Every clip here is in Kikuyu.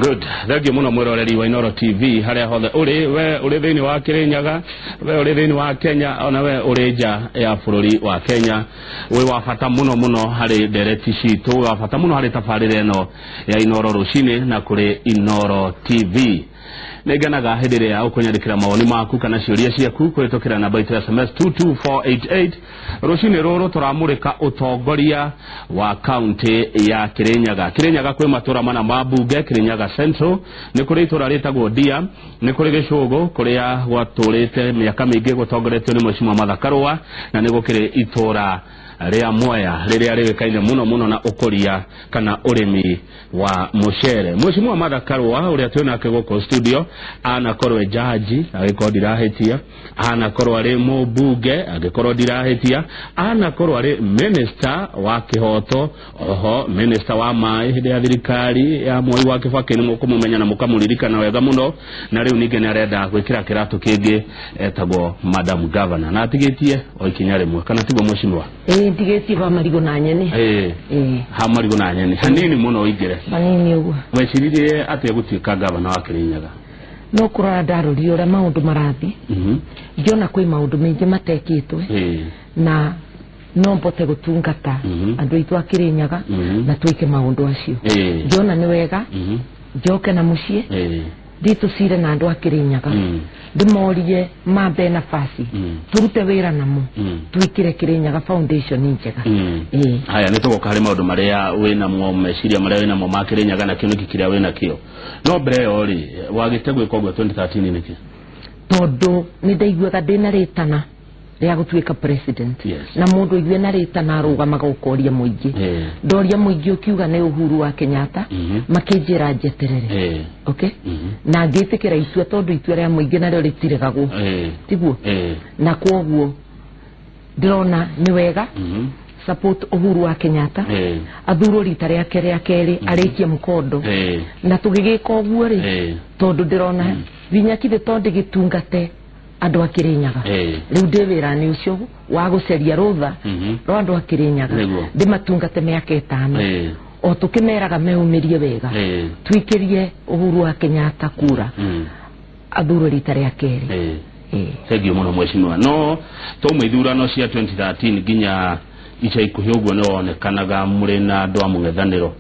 Good. Thank you muno mwiroreri wa Inooro TV haria hothe uri, we uri thiini wa Kirinyaga, we uri thiini wa Kenya, ona we uri nja ya bururi wa Kenya. Wi wa bata muno muno hari ndereti citu, wi wa bata muno hari tabarĩra ĩno ya Inooro Rũcinĩ na kũrĩ Inooro TV. Nĩngenaga hĩndĩ ĩrĩa ũkũnyandĩkĩra mawoni maku kana ciũria ciaku kũhĩtũkĩra namba itũ ya SMS 22488. Rũcinĩ rũrũ tũramũrĩka ũtongoria wa kaunti ya Kirinyaga. Kirinyaga kwĩ matũra mana ma mbunge, Kirinyaga Central nĩ kũrĩ itũra rĩtagwo Ndia, nĩ kũrĩ Gĩcũgũ kũrĩa gwatũrĩte mĩaka mĩingĩ gũtongoretio nĩ Mheshimiwa Martha Karũa, na nĩ gũkĩrĩ itũra rĩa Mwea rĩrĩa rĩũĩkaine mũno mũno na ũkũria kana ũrĩmi wa mũcere. Mheshimiwa Martha Karũa ũrĩa twĩ nake gũkũ studio anakorwo e jaji angĩkorwo ndirahĩtia, anakorwo arĩ mũmbunge angĩkorwo ndirahĩtia, anakorwo arĩ minister wa kĩhoto, oho minister wa maĩ hĩndĩ ya thirikari ya Mwai wa Kibaki, nĩ mũkũmũmenya na mũkamũririkana wega mũno, na rĩu ningĩ nĩ arenda gwĩkĩra kĩratũ kĩngĩ etagwo Madam Governor, na atigĩtie o ikinya rĩmwe, kana tiguo mheshimiwa? Ndigĩtie ba marigũ na nyeni. Ha marigũ na nyeni hanini mũno ũingĩre. Hanini ũguo. Weciririe atĩa gũtuĩka gavana wa Kirinyaga? No kũrora ndarorire ũrĩa maũndũ marathiĩ, ngĩona kwĩ maũndũ maingĩ matekĩtwe, na no mbote gũtungata andũ aitũ a Kirinyaga na twĩke maũndũ acio. Ngĩona nĩ wega njoke na mũciĩ nditũcire na andũ a Kirinyaga, ndĩmorie mambe nafasi turute wĩra namo, twĩkĩre Kirinyaga foundation njega. Haya, nĩ tũgoka harĩ maũndũ marĩa wĩnamo, meciria marĩa wĩnamo ma Kirinyaga na kĩoneki kĩrĩa wĩnakĩo. No mbere ĩyo rĩ, wagĩte gwĩka ũguo 2013 nĩkĩ? Tondũ nĩ ndaiguaga ndĩna rĩtana rĩa gũtuĩka president. Na mũndũ aigue na rĩtana arũgamaga ũkoria mũingĩ. Ndoria mũingĩ ũkiuga nĩ Uhuru wa Kenyatta, makĩnjĩra njeterere. Okay? Na ngĩtĩkĩra itua tondũ itua rĩa mũingĩ narĩo rĩtiregagwo. Tiguo? Na kwoguo ndĩrona nĩ wega support Uhuru wa Kenyatta, athurwo rita rĩake rĩa kerĩ, arĩkie mũkondo. Na tũgĩgĩka ũguo rĩ, tondũ ndĩrona nginya kithĩ tondũ gĩtungate andũ a Kirinyaga. Rĩu ndĩ wĩra-inĩ ũcio wa gũcaria rũtha rwa andũ a Kirinyaga, ndĩmatungate mĩaka 5, o tũkĩmeraga meumĩrie wega, twikĩrie Uhuru wa Kenyatta kura, athurwo rita rĩa kerĩ. Thank you mũno mheshimiwa. No twauma ithurano cia 2013 nginya ica ikuhĩ ũguo nĩ wonekanaga mũrĩ na andũ a mũng'ethanĩro,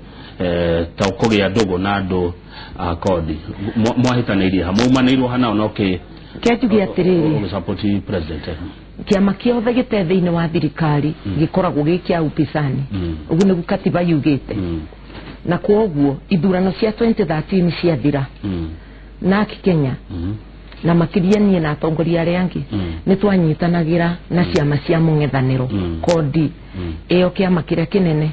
ta ũkũgĩa ndũgũ na andũ a kodi. Mwahĩtanĩirie ha, maumanĩirwo ha nao no kĩ Kĩanjuge atĩrĩrĩ, ũgĩsupport president? Kĩama kĩothe gĩte thĩinĩ wa thirikari gĩkoragwo gĩ kĩa upinzani. Ũguo nĩguo katiba yugĩte. Na kwoguo ithurano cia 2013 ciathira, NARC Kenya na makĩria niĩ na atongoria arĩa angĩ nĩ twanyitanagĩra na ciama cia mũng'ethanĩro, kodi ĩyo kĩama kĩrĩa kĩnene,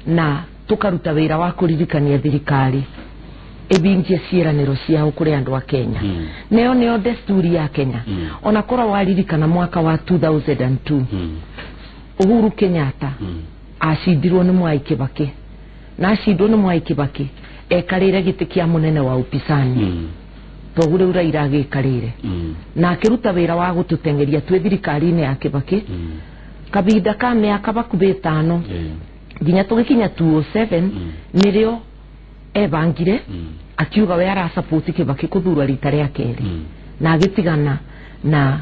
na tũkaruta wĩra wa kũririkania thirikari ĩthingie ciĩranĩro ciao kũrĩ andũ a Kenya. Nĩyo nĩyo desturi ya Kenya. Ona korwo waririkana mwaka wa 2002, Uhuru Kenyatta acindirwo nĩ Mwai Kibaki, na acindwo nĩ Mwai Kibaki ekarĩire gĩtĩ kĩa mũnene wa upinzani, toguo rĩu Raila agĩkarĩire, na akĩruta wĩra wa gũtũteng'eria twĩ thirikari-inĩ ya Kibaki kabinda ka mĩaka bakuhĩ 5, nginya tũgĩkinya 2007, nĩrĩo ebangire akiuga we arasupport Kibaki kũthurwo rita rĩa kerĩ, na agĩtigana na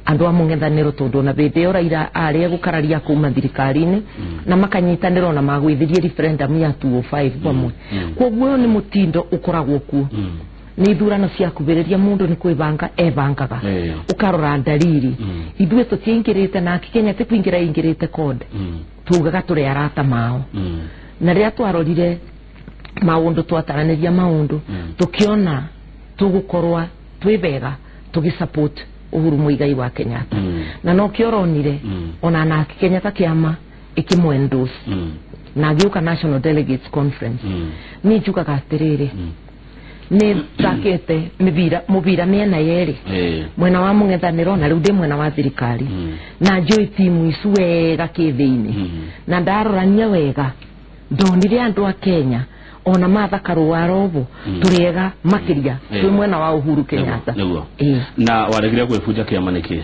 andũ a mũng'ethanĩro, tondũ ona hĩndĩ ĩyo Raila arĩ egũkararia kuma thirikari-inĩ, na makanyitanĩra ona magwĩthirie referendum ya 2005 pamwe. Kwoguo ũyũ nĩ mũtindo ũkoragwo kuo. Nĩ ithurano cia kubĩrĩria mũndũ nĩ kwĩbanga ebangaga, ũkarora ndariri. Ithuĩ tũtiaingĩrĩte nake Kenya ti kũingĩra ingĩrĩte CORD, tugaga tũrĩ arata mao. Na rĩrĩa twarorire maũndũ, twataranĩria maũndũ, tũkĩona tũgũkorwa twĩ wega tũgĩsupport Uhuru Muigai wa Kenyatta. Na nokĩo ũronire ona nake Kenyatta kĩama ĩkĩmwendorse na agĩũka National Delegates Conference. Niĩ njugaga atĩrĩrĩ, nĩ thakĩte mũbira mĩena yerĩ, mwena wa mũng'ethanĩro na rĩu ndĩ mwena wa thirikari, na njũĩ timu icu wega kĩthĩinĩ, na ndarorania wega ndonire andũ a Kenya ona Martha Karũa robo tũrĩega makĩria twĩ mwena wa Uhuru Kenyatta. Nĩguo. Na waregire gwĩbunja kĩama nĩkĩ,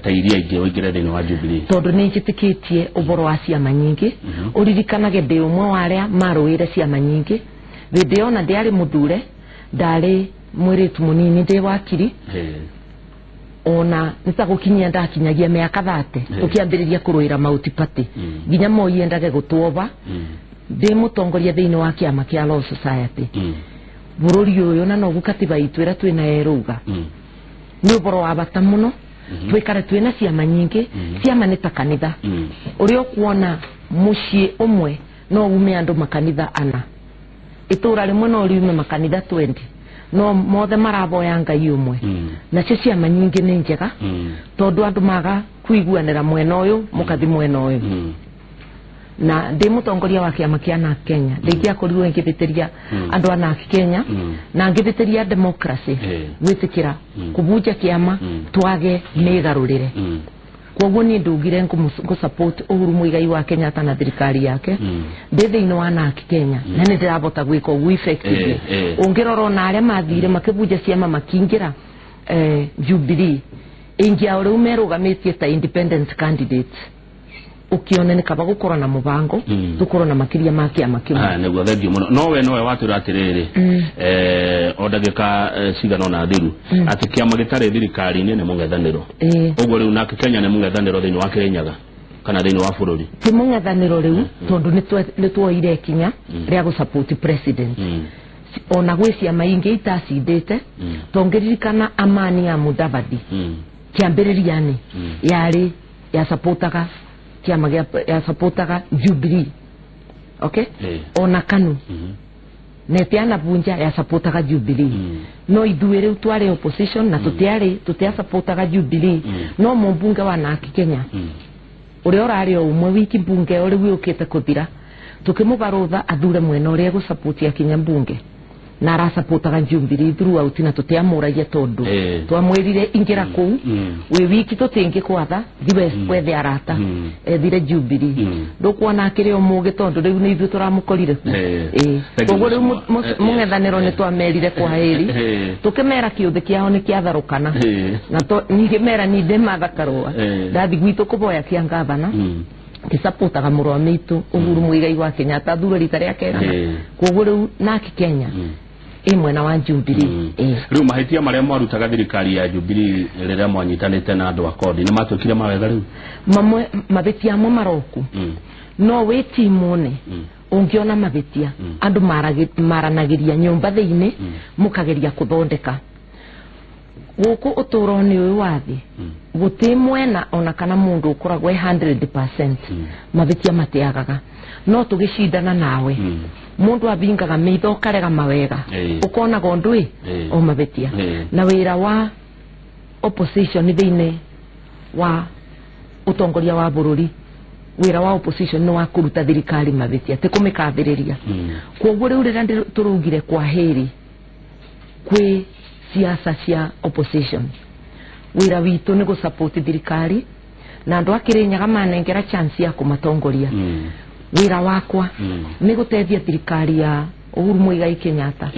ta iria ingĩ ũingĩre thĩinĩ wa Jubilee? Tondũ nĩ njĩtĩkĩtie ũhoro wa ciama nyingĩ. Ũririkanage ndĩ ũmwe wa arĩa marũĩre ciama nyingĩ, Hĩndĩ ĩyo ona ndiarĩ mũthure, ndarĩ mwĩrĩtu mũnini, ndĩ wakiri, ona nĩtagũkinyia ndakinyagia mĩaka 30 tũkĩambĩrĩria kũrũĩra mautipati nginya Moi endage gũtuoba. Ndĩ mũtongoria thĩinĩ wa kĩama kĩa Law Society bũrũri ũyũ, na noguo katiba itũ ĩrĩa twĩna ĩrauga nĩ ũboro wa bata mũno twĩkare twĩna ciama nyingĩ. Ciama nĩ ta kanitha, ũrĩa ũkuona mũciĩ ũmwe no ume andũ makanitha ana, itũra rĩmwe no riume makanitha 20, no mothe maraboya Ngai ũmwe. Nacio ciama nyingĩ nĩ njega tondũ andũ maga kuiguanĩra mwena ũyũ mũkathi mwena ũyũ. Na ndĩ mũtongoria wa kĩama kĩa NARC Kenya, ndingĩakorirwo ngĩbĩtĩria andũ a NARC Kenya na ngĩbĩtĩria democracy gwĩtĩkĩra kũbunja kĩama twage mĩgarũrĩre. Koguo niĩ ndugire ngũ-support Uhuru Muigai wa Kenyatta na thirikari yake ndĩ thĩinĩ wa NARC Kenya, na nĩ ndĩrabota gwĩka ũguo effectively. Ũngĩrora ona arĩa mathire makĩbunja ciama makĩingĩra Jubilee, ĩngĩ ao rĩu merũgamĩtie ta independent candidates, ukiona nĩ kaba gũkorwo na mũbango tũkorwo na makĩria ma kĩama kĩmwe. Nĩguo, thengiũ mũno. No we nowe watwĩra atĩrĩrĩ, o ndagĩka cigana ũna thiru, atĩ kĩama gĩtarĩ thirikari-inĩ nĩ mũng'ethanĩro. Ũguo rĩu nake Kenya nĩ mũng'ethanĩro thĩinĩ wa Kĩrĩnyaga kana thĩinĩ wa bũrũri? Ti mũng'ethanĩro rĩu, tondũ nĩ tuoire ikinya rĩa gũ-support president. Ona gwĩ ciama ingĩ itacindĩte, tongĩririkana Amani ya Mudavadi kĩambĩrĩria-nĩ yarĩ yasapotaga kĩama gĩa yasapotaga Jubilee, okay? Ona KANU netiana bunja yasapotaga Jubilee. No ithuĩ rĩu twarĩ opposition na tũtiarĩ tũtiasapotaga Jubilee. No mũmbunge wa NARC Kenya ũrĩa ũrarĩ o ũmwe wiki mbunge o rĩu yũkĩte kũthira, tũkĩmũbarũtha athure mwena ũrĩa egũsapoti akinya mbunge, na arasapotaga Jubilee throughout, na tũtiamũragia tondũ twamwĩrire ingĩra kũu wĩ wiki tũtingĩkwatha, thi wethe arata. Ethire Jubilee. Ndũkuona akĩrĩ o mũgĩ tondũ rĩu nĩ ithuĩ tũramũkorire kuo. Koguo rĩu mũng'ethanĩro nĩ twamerire kwa hĩri, tũkĩmera kĩũthĩ kĩao nĩ kĩatharũkana, na ningĩmera ni ndĩ Martha Karũa ndathi gwitũ kũboya kĩa ngavana ngĩsapotaga mũrũ wa maitũ Uhuru Muigai wa Kenyatta athure rita rĩa kerana. Koguo rĩu NARC Kenya ĩ mwena wa Jubilee. Rĩu mahĩtia marĩa mwarutaga thirikari ya Jubilee rĩrĩa mwanyitanĩte na andũ a kodi nĩ matuĩkire mawega rĩu? Mamwe mabĩtia amwe maroku, no wĩ timũ-nĩ ũngĩona mabĩtia andũ maranagĩria nyũmba thĩinĩ mũkageria kũthondeka. Gũkũ ũtũũro-inĩ ũyũ wa thĩ gũtĩ mwena ona kana mũndũ ũkoragwo e 100%. Mabĩtia matiagaga, no tũgĩcindana nawe mũndũ abingaga maitho ũkarega mawega, ũkonaga ũndũ ĩ o mabĩtia. Na wĩra wa opposition thĩinĩ wa ũtongoria wa bũrũri, wĩra wa opposition nĩ wa kũruta thirikari mabĩtia, ti kũmĩkathĩrĩria. Koguo rĩu rĩrĩa tũraugire kwa hĩrĩ kwĩ siasa cia opposition, wĩra witũ nĩ gũ-support thirikari, na andũ a Kĩrĩnyaga manengera chance ya kũmatongoria. Wĩra wakwa nĩ gũteithia thirikari ya Uhuru Muigai Kenyatta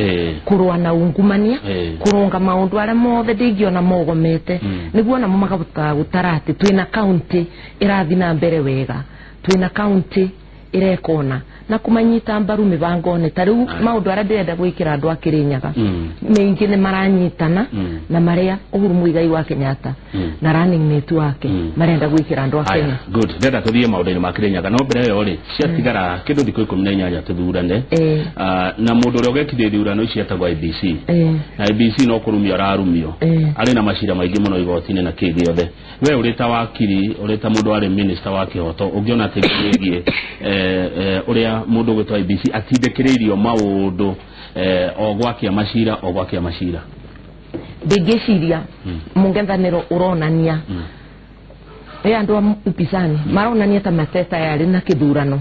kũrũa na ungumania, kũrũnga maũndũ arĩa mothe ndingĩona mogomete, nĩguo namo makahota gũtara atĩ twĩna kaunti ĩrathiĩ na mbere wega, twĩna kaunti ĩrekona, na kũmanyita mbaru mĩbango-inĩ ta rĩu maũndũ arĩa ndĩrenda gwĩkĩra andũ a Kĩrĩnyaga mĩingĩ nĩ maranyitana na marĩa Uhuru Muigai wa Kenyatta na running mate wake marenda gwĩkĩra andũ a Kenya. Good, ndĩrenda tũthiĩ maũndũ-inĩ ma Kĩrĩnyaga, no mbere ĩyo rĩ, ciatigara kĩndũ thikũ 18 tũthurane, na mũndũ ũrĩa ũgekithia ithurano ici etagwo IEBC, na IEBC no kũrumio ararumio, arĩ na macira maingĩ mũno igoti-inĩ na kĩ gĩothe. We ũrĩ ta wakiri, ũrĩ ta mũndũ warĩ minister wa kĩhoto, ũngĩona atĩ wĩgiĩ ũrĩa mũndũ ũgwĩtwo IEBC atindĩkĩrĩirio maũndũ o gwakia macira o gwakia macira? Ndingĩciria mũng'ethanĩro ũronania ĩ andũ a upinzani maronania ta mateta yarĩ na kĩthurano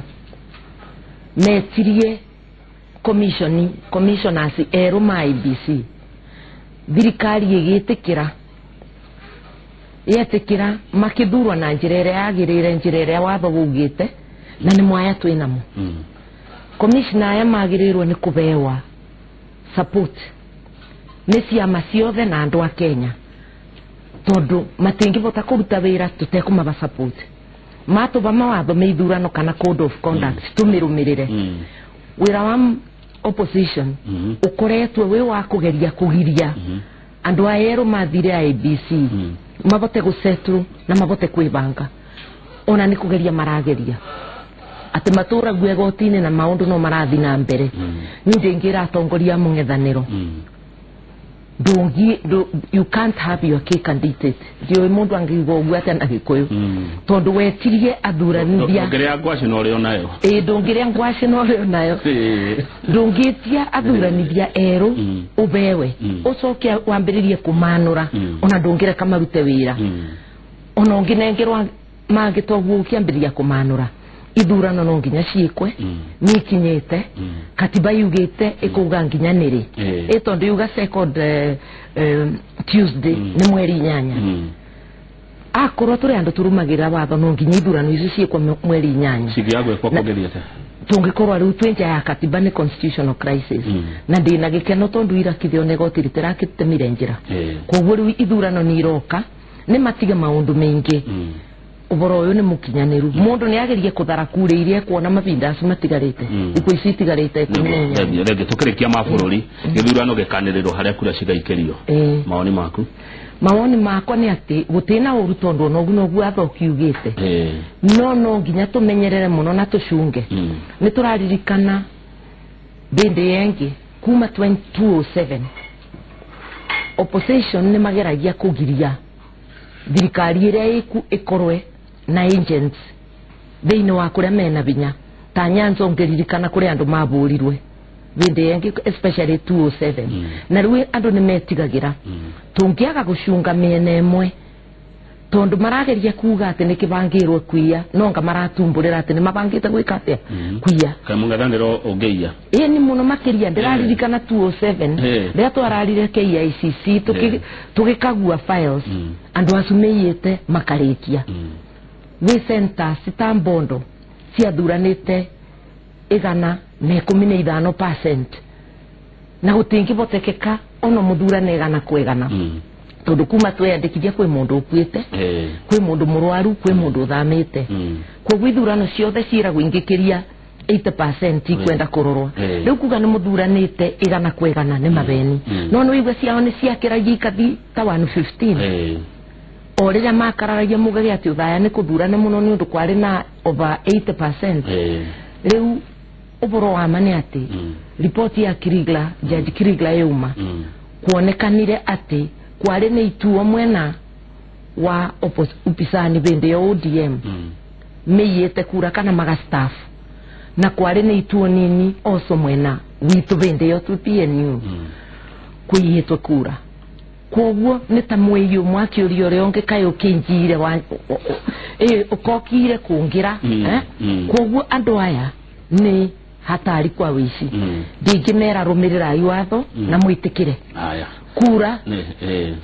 metirie commissioners erũ ma IEBC, thirikari ĩgĩtĩkĩra, yetĩkĩra makĩthurwo na njĩra ĩrĩa yagĩrĩire, njĩra ĩrĩa watho waugĩte, na nĩ mwaya twĩnamo. Commissioner aya magĩrĩirwo nĩ kũbewa support nĩ ciama ciothe na andũ a Kenya, tondũ matingĩbota kũruta wĩra tũtekũmaba support. Matũba mawatho me ithurano kana code of conduct tũmĩrũmĩrĩre. Wĩra wa opposition ukoretwe wi wa kugeria kugiria andu aeru mathire IEBC mabote gusettle na mabote kwibanga ona ni kugeria marageria ati matura gwe gotini na maundu no marathi na mbere ni ndingira atongoria mungethaniro ndungi you can't have your cake and eat it. Ndio mundu angigwa uguo atia na Gikuyu tondu wetirie athuranithia ndungiria ngwaci no rio nayo ndungiria ngwaci no rio nayo ndungitia athuranithia eru ubewe ucoke wambiririe kumanura ona ndungireka marute wira ona unginengerwa mangi toguo ukiambiriria kumanura ithurano no nginya ciikwe ni ikinyite katiba yugite ikuga nginya niri tondu yuga second Tuesday ni mweri 8 akorwo turi andu turumagira watho no nginya ithurano icio ciikwe mweri 8 cigiagwekwo kugeriete tungikorwa riu twi nja ya katiba ni constitutional crisis na ndina gikeno tondu irakithio ni goti ritirakitemire njira koguo riu ithurano ni iroka ni matige maundu maingi uboro uyu ni mukinyaniru mundu ni agerie kuthara kure iria kuona mavinda acio matigarite iku ici itigarite 18 rĩngĩ tukirikia ma bururi githurano gikanĩrĩrwo haria kura cigaikĩrio mawoni maku mawoni makwa ni ati gutina uru tondu ona ugu noguo athoki ugite no nginya tumenyerere muno na tucunge ni turaririkana bindi yengi kuma 2007 opposition ni mageragia kugiria thirikari iria ikorwe na agents thiini wa kuria mena binya ta Nyanza ngiririkana kuria andu maburirwe bindi yengi especially 207 na riu andu ni metigagira tungiaga gucunga miena imwe tondu marageria kuga ati ni kibangirwe kuiya nonga maratumburira ati ni mabangite gwika atia kuiya kai mungathaniro ungiiya ni muno makiria ndiraririkana 207 riria twararire KICC tugikagua files andu acu meiyite makarikia wi center citambondo ciathuranite 115% na gutingibotekeka ona muthurane 100 kwa 100 tondu kuma tweyandikithia kwi mundu ukuite kwi mundu murwaru kwi mundu uthamite koguo ithurano ciothe ciiragwo ingikiria 80% ikwenda kurorwo riu kuga ni muthuranite 100 kwa 100 ni mabeni no no igwe ciao ni ciakiragia ikathi ta 115 o riria makararagia mugage ati uthaya ni kuthurana muno ni undu kwari na over 80% riu uboro wa ma ni ati ripoti ya Kirigla Judge Kirigla yauma kuonekanire ati kwari ni ituo mwena wa upisani bindi ya ODM meiyete kura kana maga staff na kwari ni ituo nini oso mwena witu bindi ya PNU kuiyetwe kura koguo ni ta mwiyu mwaki uria uria ungi kai ukinjire wa ukokire kungira koguo andu aya ni hatari kwa wici ndingimera rumirirai watho na mwitikire aya kura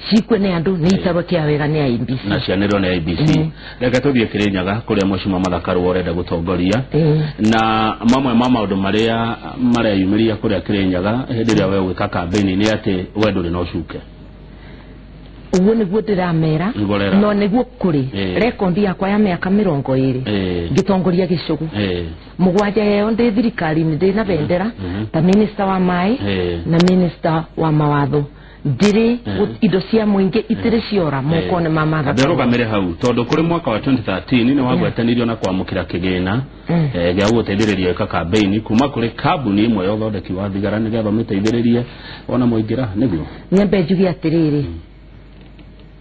cikwe ni andu ni itarwo kia wega ni IEBC na cianirwo ni IEBC reke tuthie Kirinyaga kuria Mheshimiwa Martha Karua urenda gutongoria na mamwe ma maundu maria mareyumiria kuria Kirinyaga hindi iria we gwika campaign ni ati we nduri na ucuke uguo niguo ndiramera no niguo kuri rekondi yakwa ya miaka 20 ngitongoria gicugu mugwanja yeo ndi thirikari-inĩ ndi na bendera ta minister wa mai na minister wa mawatho ndiri indo cia muingi itiri ciora moko-inĩ ma Martha Nderugamire hau tondu kuri mwaka wa 2013 ni wagwetanirio na kwamukira kigina gĩa gũteithĩrĩria gwĩka campaign kuma kuri kambuni ĩmwe ya ũthondeki wa thigara nĩgetha mĩteithĩrĩrie ona mũingĩra nĩguo nyambe njuge atĩrĩrĩ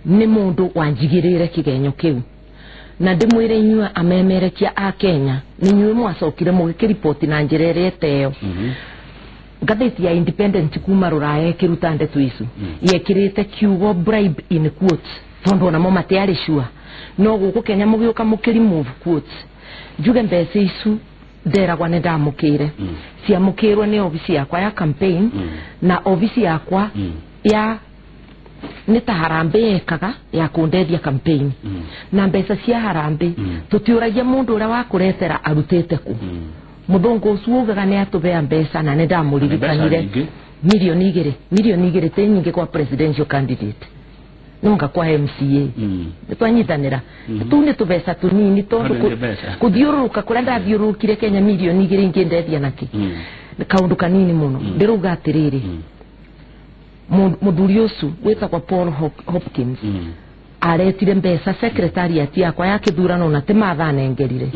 ni mundu wanjigirire kigenyo kiu na ndimwire inyuĩ amemerekia a Kenya ni inyuĩ mwacokire mũgĩkĩripoti na njĩra ĩrĩa ĩteo ngathĩti ya Independent kuma rũraya ĩkĩruta ndeto icu yekĩrĩte kiugo bribe in quotes tondu onamo matiarĩ sure no gũkũ Kenya mũgĩũka mũkĩ-remove quotes njuge mbeca icu nderagwa nĩ ndamũkĩire ciamũkĩirwo nĩ obici yakwa ya campaign na obici yakwa ya nĩ ta harambĩ yekaga ya kũndeithia campaign na mbeca cia harambĩ tũtiũragia mũndũ ũrĩa wakũretera arutĩte kũ mũthũngũ ũcio ugaga nĩ atũbea mbeca na nĩ ndamũririkanire milioni 2 milioni 2 ti nyingĩ kwa presidential candidate nonga kwa MCA nĩtwanyitanĩra tũu nĩ tũbeca tũnini tondũ kũthiũrũrũka kũrĩa ndathiũrũrũkire Kenya milioni 2 ingĩndethia nakĩ Kaundu kanini muno ndiruga atiriri muthuri ucu witagwo Paul Hopkins aretire mbeca secretariat yakwa ya kithurano na ti Martha nengerire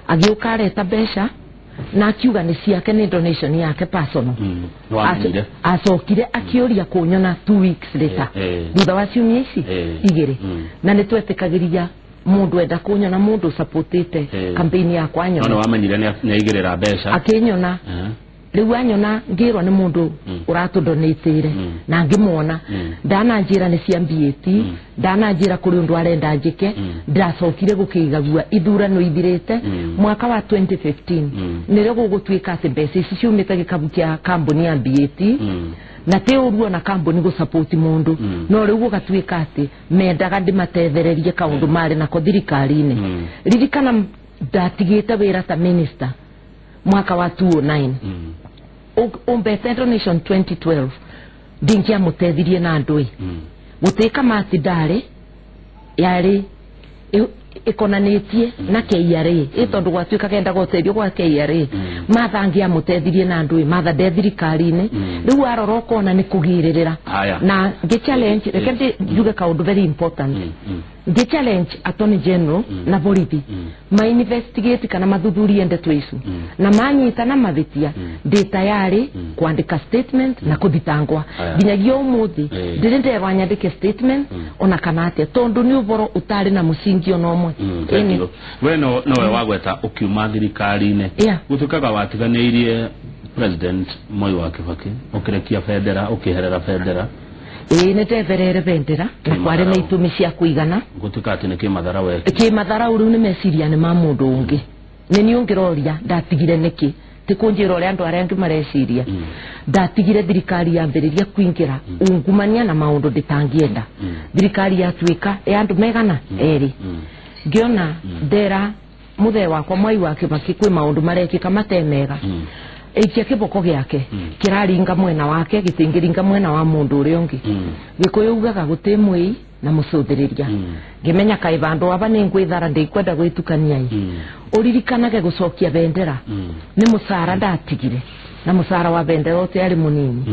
agiuka areta mbeca na akiuga ni ciake ni donation yake personal. Acokire akiuria kunyona 2 weeks later thutha wa ciumia ici igiri na ni twetikagiria mundu enda kunyona mundu supportite campaign yakwa nyona no wamenyire ni aigirira mbeca akinyona. Riu anyona ngirwa ni mundu uratudonatire na ngimwona ndananjira ni cia BAT ndananjira kuri undu arenda njike ndacokire gukigagua ithurano ithirite mwaka wa 2015 nirio gugutuika ati mbeca ici ciumite gikabu kia kambuni ya BAT na ti uruo na kambuni gu support mundu no riu gugatuika ati mendaga ndimatethererie kaundu mari nako thirikari-ini. Ririkana ndatigite wira ta minister mwaka wa 2009 umbete donation 2012 ndingia mutethirie na andui gutika mati ndari yari ikonanitie na KRA tondu gwatuika kenda guteithio gwa KRA Martha ngia mutethirie na andui Martha nde thirikari-ini riu arora ukona ni kugiririra na ngi challenge reke njuge kaundu very important ngi challenge attorney general na borithi ma investigate kana mathuthurie ndeto icu na manyita na mathitia ndi tayari kwandika statement na kuthitangwa nginyagia umuthi ndiri nderwa nyandike statement ona kana atia tondu ni uboro utari na musingi ona umwe. We no nowe wagweta ukiuma thirikari-ini gutukaga watiganiirie President Moi wa Kibaki ukirekia bendera ukiherera bendera. Ĩĩ nĩ ndeherere bendera na kwarĩ na itũmi cia kũigana gutuka ati nĩ kĩmathara we kĩmatharau rĩu nĩ meciria nĩ ma mũndũ ũngĩ nĩ niĩ ũngĩroria ndatigire nĩkĩ ti kũnjĩra ũrĩa andũ arĩa angĩ mareciria ndatigire thirikari yambĩrĩria kũingĩra ungumania na maũndũ ndĩtangĩenda thirikari yatuĩka ya andũ megana erĩ ngĩona ndera muthee wakwa Mwai wa Kibaki kwĩ maũndũ marekĩka matemega ikia kiboko giake kiraringa mwena wake gitingiringa mwena wa mundu uria ungi Gikuyu ugaga guti mwii na mucuthiriria ngimenya kai vandu aba ni ngwithara ndikwenda gwitukania uririkanage gucokia bendera ni mucara ndatigire na mucara wa bendera utiari munini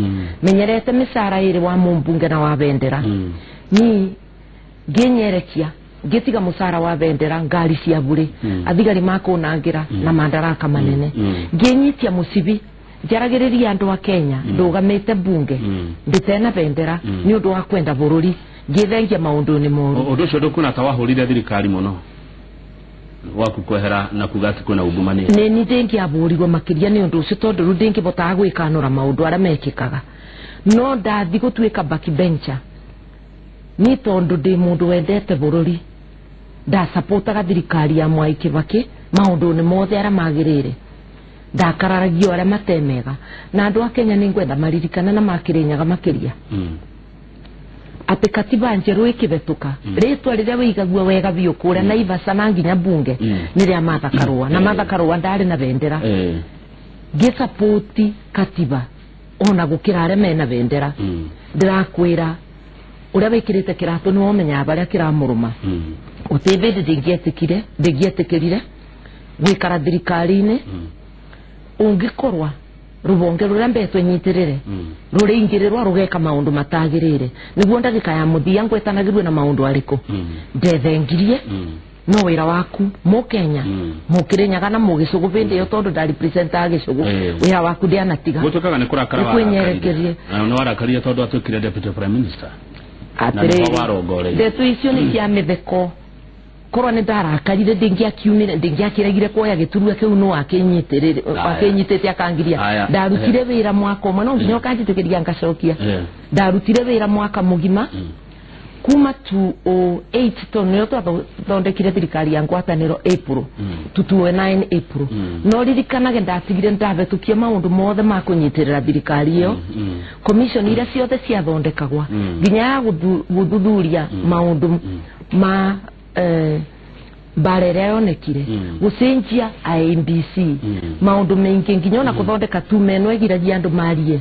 menyerete micara iri wa mumbunge na wa bendera ni nginyerekia ngitiga mucara wa bendera ngari cia bure athigari makunangira na mandaraka manene nginyitia mucibi njaragiriria andu a Kenya ndugamite bunge nditena bendera ni undu wa kwenda bururi ngithengia maundu-ini moru. Undu ucio ndukuna ta wahurire thirikari muno waku kwehera na kuga ati kwina ungumania. Ni ni ndingiaburirwo makiria ni undu ucio tondu riu ndingibotaga gwikanura maundu aria mekikaga no ndathi gutuika backbencher ni tondu ndi mundu wendete bururi ndasapotaga thirikari ya Mwai Kibaki maundu-ini mothe aria magirire ndakararagio aria matemega na andu a Kenya ni ngwenda maririkana na makirinyaga makiria ati katiba njeru ikibetuka ritwa riria wigagua wega biu kuria Naivasha na nginya bunge ni ria Martha Karua na Martha Karua ndari na bendera ngisapoti katiba ona gukira aria mena bendera ndirakwira uria wikirite kiratu ni womenya baria kiramuruma uti bindi ndingietikire ndingietikirire gwikara thirikari-ini ungikorwa rubonge ruria mbetwe nyitirire ruriingirirwa rugeka maundu matagirire niguo ndagika ya muthia ngwetanagirwe na maundu ariku ndethengirie no wira waku mukenya mukirinyaga na mugicugu bindi yo tondu ndari presenter gicugu wira waku ndianatiga gutukaga ni kurakara wa na no warakaria tondu atuikire deputy prime minister atiriri ndeto icio ni cia mitheko korwo ni ndarakarire ndingiakiumire ndingiakiregire kuoya giturua kiu no akinyitirire akinyitite akangiria ndarutire wira mwaka umwe no nginya ukanjitikiria ngacokia ndarutire wira mwaka mugima kuma 2008 to nio twathondekire thirikari ya ngwataniro April to 2009 April no ririkanage ndatigire ndabetukie maundu mothe ma kunyitirira thirikari iyo commission iria ciothe ciathondekagwa nginya ya guthuthuria maundu ma mbara ĩrĩa yonekire gucenjia IEBC maundu maingi nginya ona kuthondeka tume ĩno ĩgiragia andũ marie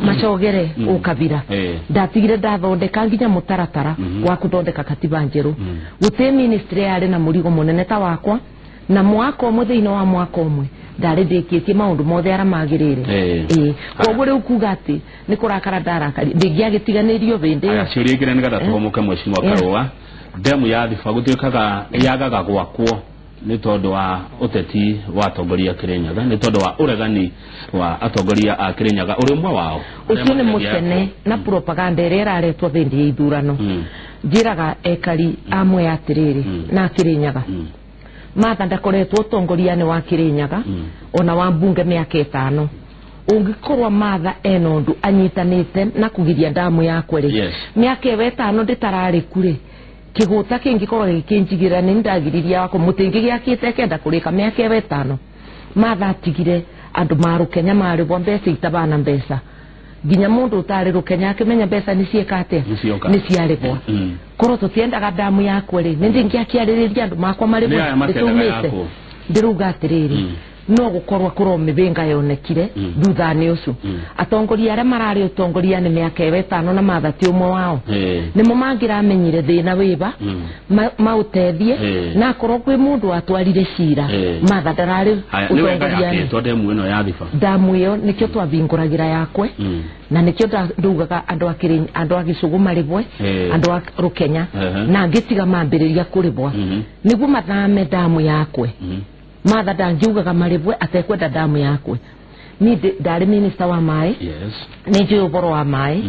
macogere ukabira ndatigire ndathondeka nginya mutaratara wa kuthondeka katiba njeru guti ministry yarĩ na mũrigo mũnene ta wakwa Na mwaka ũmwe thĩinĩ wa mwaka ũmwe ndarĩ ndĩkĩtie maũndũ mothe arĩa magĩrĩire. Koguo rĩu kuga atĩ nĩ kũrakara ndarakari ndingĩagĩtiganĩrio hĩndĩ ĩyo. Ciũria igĩrĩ nĩgetha tũhũmũke Mheshimiwa Karũa. Ndemu ya Thiba gũtuĩkaga yagaga gwakwo nĩ tondũ wa ũteti wa atongoria a Kĩrĩnyaga, nĩ tondũ wa ũregani wa atongoria a Kĩrĩnyaga, ũrĩ ũmwe wao. Ũcio nĩ mũcene na propaganda ĩrĩa ĩraretwo hĩndĩ ya ithurano. Njĩraga ekari amwe atĩrĩrĩ na Kĩrĩnyaga, Martha ndakoretwo ũtongoria-inĩ wa Kĩrĩnyaga ona wa mbunge mĩaka 5. Ũngĩkorwo Martha ena ũndũ anyitanĩte na kũgiria ndamu yakwe rĩ, mĩaka ĩyo 5 ndĩtararĩ ku rĩ, kĩgũta kĩngĩkorwo gĩkĩnjigĩra nĩ ndagiriria wako mũtĩ gĩakĩte kenda kũrĩka mĩaka ĩyo 5. Martha atigire andũ ma Rũkenya marĩhwo mbeca itabana mbeca nginya mũndũ ũtarĩ Rũkenya akĩmenya mbeca nĩ ciĩka atĩa, nĩ ciarĩhwo. Korwo tũtiendaga ndamu yakwe rĩ, nĩ ndingĩakĩarĩrĩria andũ makwa marĩhwo ndĩtũmĩte. Ndĩrauga atĩrĩrĩ, no gũkorwo kũrwo mĩbĩnga yonekire thutha-inĩ ũcio. Atongoria arĩa mararĩ ũtongoria nĩ mĩaka ĩyo 5 na Martha ti ũmwe wao, nĩmo mangĩramenyire thĩna wĩba maũtethie, na akorwo kwĩ mũndũ watwarire cira Martha ndararĩ ũtongoria-inĩ. Ndemu ĩno ya Thiba, ndamu ĩyo nĩkĩo twabingũragĩra yakwe, na nĩkĩo ndaugaga andũ a Gĩcũgũ marĩbwe, andũ a Rũkenya, na ngĩtiga mambĩrĩria kũrĩbwa nĩguo mathame ndamu yakwe. Martha ndangiugaga marĩbwe atekwenda ndamu yakwe. Ni ndarĩ minister wa maĩ, nĩ njũĩ ũhoro wa maĩ.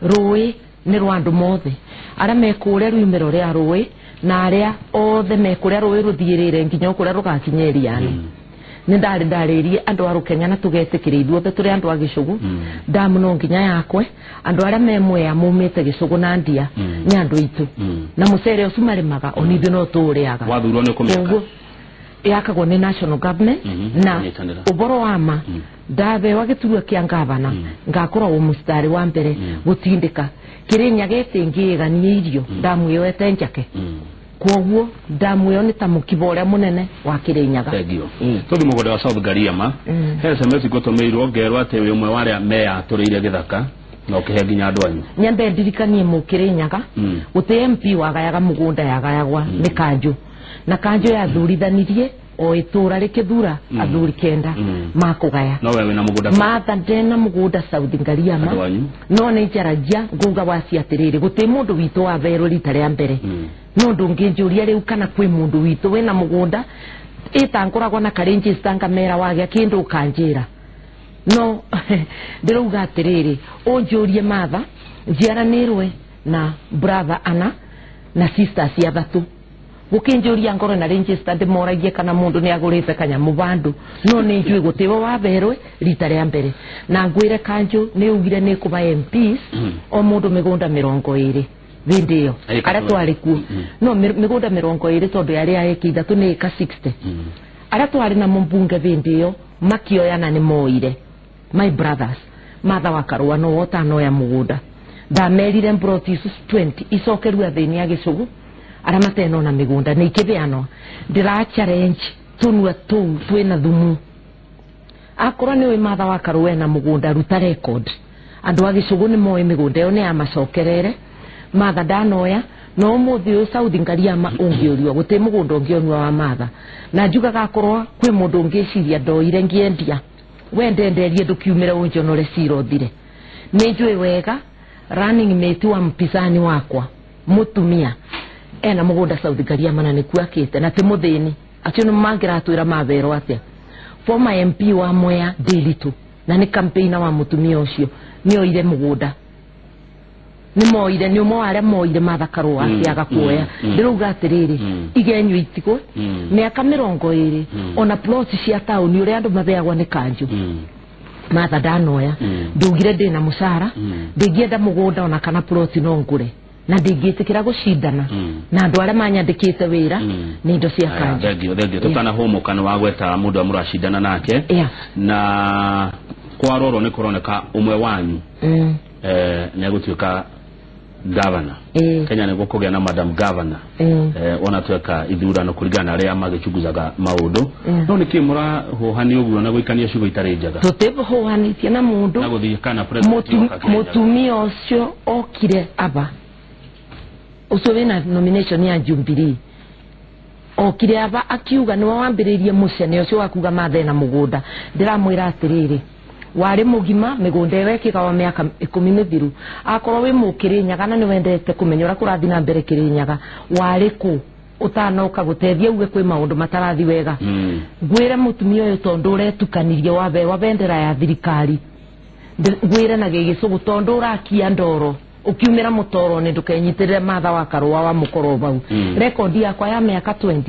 Rũĩ nĩ rwa andũ mothe arĩa me kũrĩa rumĩro rĩa rũĩ na arĩa othe me kũrĩa rũĩ rũthiĩrĩre nginya kũrĩa rũgakinya iriani. Nĩ ndarĩ ndarĩrie andũ a Rũkenya na tũgetĩkĩra ithuothe tũrĩ andũ a Gĩcũgũ, ndamu no nginya yakwe. Andũ arĩa me Mwea maumĩte Gĩcũgũ na Ndia nĩ andũ aitũ, na mũcere ũcio marĩmaga ona ithuĩ no tũũrĩaga. Wathurwo nĩ ũkũmĩaka? Yakagwo nĩ national government na ũboro wa ma ndabewa gĩturwa kĩa ngavana ngakorwo mũstari wa mbere gũtindĩka Kĩrĩnyaga ĩtĩngĩganie irio ndamu ĩyo ĩtenjake. Koguo ndamu ĩyo nĩ ta mũkiba ũrĩa mũnene wa Kĩrĩnyaga. Tũthiĩ mũgũnda wa South Gariama. He SMS ngũtũmĩirwo ngerwo atĩ wĩ ũmwe wa arĩa meyatũrĩire gĩthaka na ũkĩhe nginya andũ anyu. Nyambe ndirikanie mũkĩrĩnyaga gũtĩ MP wagayaga mũgũnda yagayagwa nĩ kanjũ, na kanjũ yathurithanirie o itũra rĩkĩthura athuri 9 makũgaya. No wewe na mũgũnda? Martha ndena mũgũnda South Ngariama, no nĩ njaragia nguga waci atĩrĩrĩ, gũtĩ mũndũ witũ waverwo rita rĩa mbere. No ndũngĩnjũria rĩu kana kwĩ mũndũ witũ wĩna mũgũnda ĩtangũragwo na karenjista ngamera wagĩa kĩndũ ũkanjĩra. No ndĩrauga atĩrĩrĩ, ũnjũrie Martha njiaranĩrwe na brother ana na sisters 3. Gũkĩnjũria ngoro na register ndĩmoragie kana mũndũ nĩ agũrĩte kanyamũ bandũ, no nĩ njũĩ gũtĩwe waberwe rita rĩa mbere. Na ngwĩre kanjũ nĩ ugire nĩ kũba MPs o mũndũ mĩgũnda 20 hĩndĩ ĩyo arĩa twarĩ kuo. No mĩgũnda 20 tondũ yarĩ ya ĩka 3 nĩ ĩka 60. Arĩa twarĩ namo mbunge hĩndĩ ĩyo makĩoyana nĩ moire. My brothers, Martha wa Karũa no wotanoya mũgũnda. Ndamerire mbroti icio 20 icokerue athĩni a Gĩcũgũ arĩa mateno na mĩgũnda nĩ ikĩheanwo. Ndĩra challenge tũnua tũu twĩna thumu. Akorwo nĩ ũĩ Martha wa Karũa ena mũgũnda, ruta record. Andũ a Gĩcũgũ nĩ moĩ mĩgũnda ĩyo nĩ yamacokerere. Martha ndanoya, no ũmũthĩ ũyũ South Ngariama ũngĩũrio gũtĩ mũgũnda ũngĩonua wa Martha. Na njugaga akorwo kwĩ mũndũ ũngĩciria ndoire ngĩendia, we ndenderie ndũkiumĩre ũnjonore cira ũthire. Nĩ njũĩ wega running mate wa mpizani wakwa mũtumia ena mũgũnda South Ngariama na nĩkuo akĩte, na ti mũthĩni. Acio nĩ mangĩratwĩra maberwo atĩa. Former MP wa Mwea Ndiritu na nĩ campaigner wa mũtumia ũcio nĩ oire mũgũnda. Nĩ moire, nĩ ũmwe wa arĩa moire Martha Karũa akĩaga kuoya. Ndĩrauga atĩrĩrĩ, igenyu itigwo mĩaka 20 ona plot cia taũni ũrĩa andũ mabeagwo nĩ kanjũ. Martha ndanoya, ndugire ndĩna mũcara, ndingĩenda mũgũnda ona kana plot no ngũre, na ndingĩtĩkĩra gũcindana na andũ arĩa manyandĩkĩte wĩra nĩ indo cia kanjũ. Thengio, thengio. Tũtanahũmũka nĩ wagweta mũndũ ũrĩa mũracindana nake, na kwarorwo nĩ kũroneka ũmwe wanyu nĩ egũtuĩka governor. Kenya nĩ gũkũgĩa na madam governor. Ona tuĩka ithurano kũringana na arĩa magĩchunguzaga maũndũ. No nĩkĩ mũrahũhania ũguo na gũikania ciugo itarĩ njega? Tũtĩhũhanĩtie na mũndũ. Na gũthiĩ kana president mũtumia ũcio okire aba ũcio wĩna nomination ya Jubilee Okire aba akiuga niwe wambĩrĩirie mũcene ũcio wa kuga Martha ena mũgũnda. Ndĩramwĩra atĩrĩrĩ, warĩ mũgima mĩgũnda ĩyo ĩkĩgawa mĩaka 10 mĩthiru. Akorwo wĩ Mũkĩrĩnyaga na nĩwendete kũmenya ũrĩa kũrathiĩ na mbere Kĩrĩnyaga, warĩ kũ ũtanoka gũteithia uge kwĩ maũndũ matarathi wega? Ngwĩre mũtumia ũyũ, tondũ ũretukanirie wabewa bendera ya thirikari, ngwĩre na gĩgĩcũgũ, tondũ ũrakia ndoro ũkiumĩra mũtoro-inĩ, ndũkenyitĩrĩre Martha wa Karũa wa mũkorwo bau. Rekondi yakwa ya mĩaka 20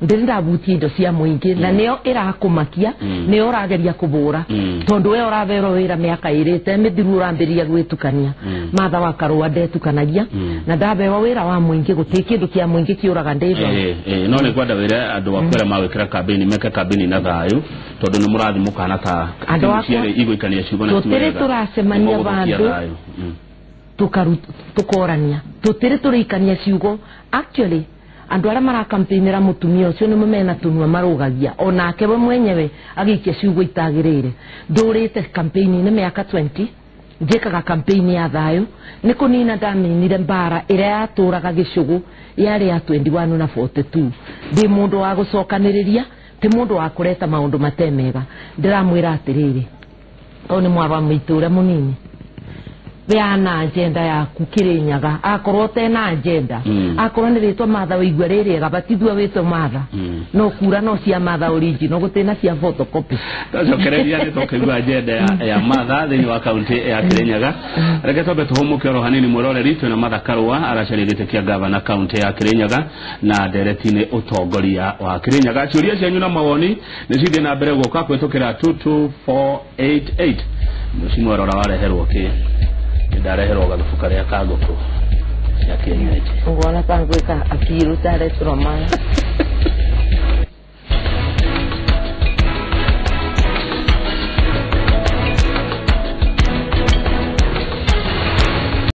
ndĩrĩ ndabutia indo cia mũingĩ, na nĩyo ĩrakũmakia, nĩyo ũrageria kũbũra, tondũ we ũraberwo wĩra mĩaka ĩrĩ ĩte mĩthiru ũrambĩrĩria gwĩtukania. Martha wa Karũa ndetukanagia, na ndabewa wĩra wa mũingĩ, gũtirĩ kĩndũ kĩa mũingĩ kĩũraga ndĩ bau. No nĩ kwenda wĩre andũ aku arĩa magwĩkĩra kambĩini meke kambĩini na thayũ, tondũ nĩ mũrathiĩ mũkahana ta Andũ timu akwa, cierĩ igũikania ciugo na ti tũtirĩ wega. tũracemania Nĩmũgũthũkia bandũ. thayũ. Tukorania tutiri turikania ciugo. Actually, andu aria maracampaignira mutumia ucio nimo mena tunua marugagia, onake we mwenyewe agiikia ciugo itagirire. Ndurite campaign-inĩ mĩaka 20, njĩkaga campaign ya thayũ. Nĩ kũnina ndaminire mbara ĩrĩa yatũraga gĩcũgũ, yarĩ ya 21 na 42. Ndĩ mũndũ wa gũcokanĩrĩria, ti mũndũ wa kũreta maũndũ mate mega. Ndĩramwĩra atĩrĩrĩ, tondũ nĩ mwarwa maitũ ũrĩa mũnini, beana agenda yaku Kirinyaga. Akorwo tena agenda, akorwo nĩ rĩtwa Martha wĩigua rĩrĩega, batithua wĩtwo Martha. No kura no cia Martha original, gũtirĩ cia photocopy. Twacokereria nĩ tũkaigua agenda ya Martha thĩinĩ wa kaunti ya Kirinyaga. Reke twambe tũhũmũke oro hanini. Mwĩroreri, twĩna Martha Karũa, aracaria gĩtĩ kĩa gavana kaunti ya Kirinyaga, na ndereti-inĩ ũtongoria wa Kirinyaga. Ciũria cianyu na mawoni nĩ cithiĩ na mbere gũka kũhĩtũkĩra 22488. Mũcimwe, rora wareherwo kĩ? Ndareherwo gathubu karĩa ka ngũkũ cia kienyeji. Ngona ta ngwĩka abiru taretirwo maya.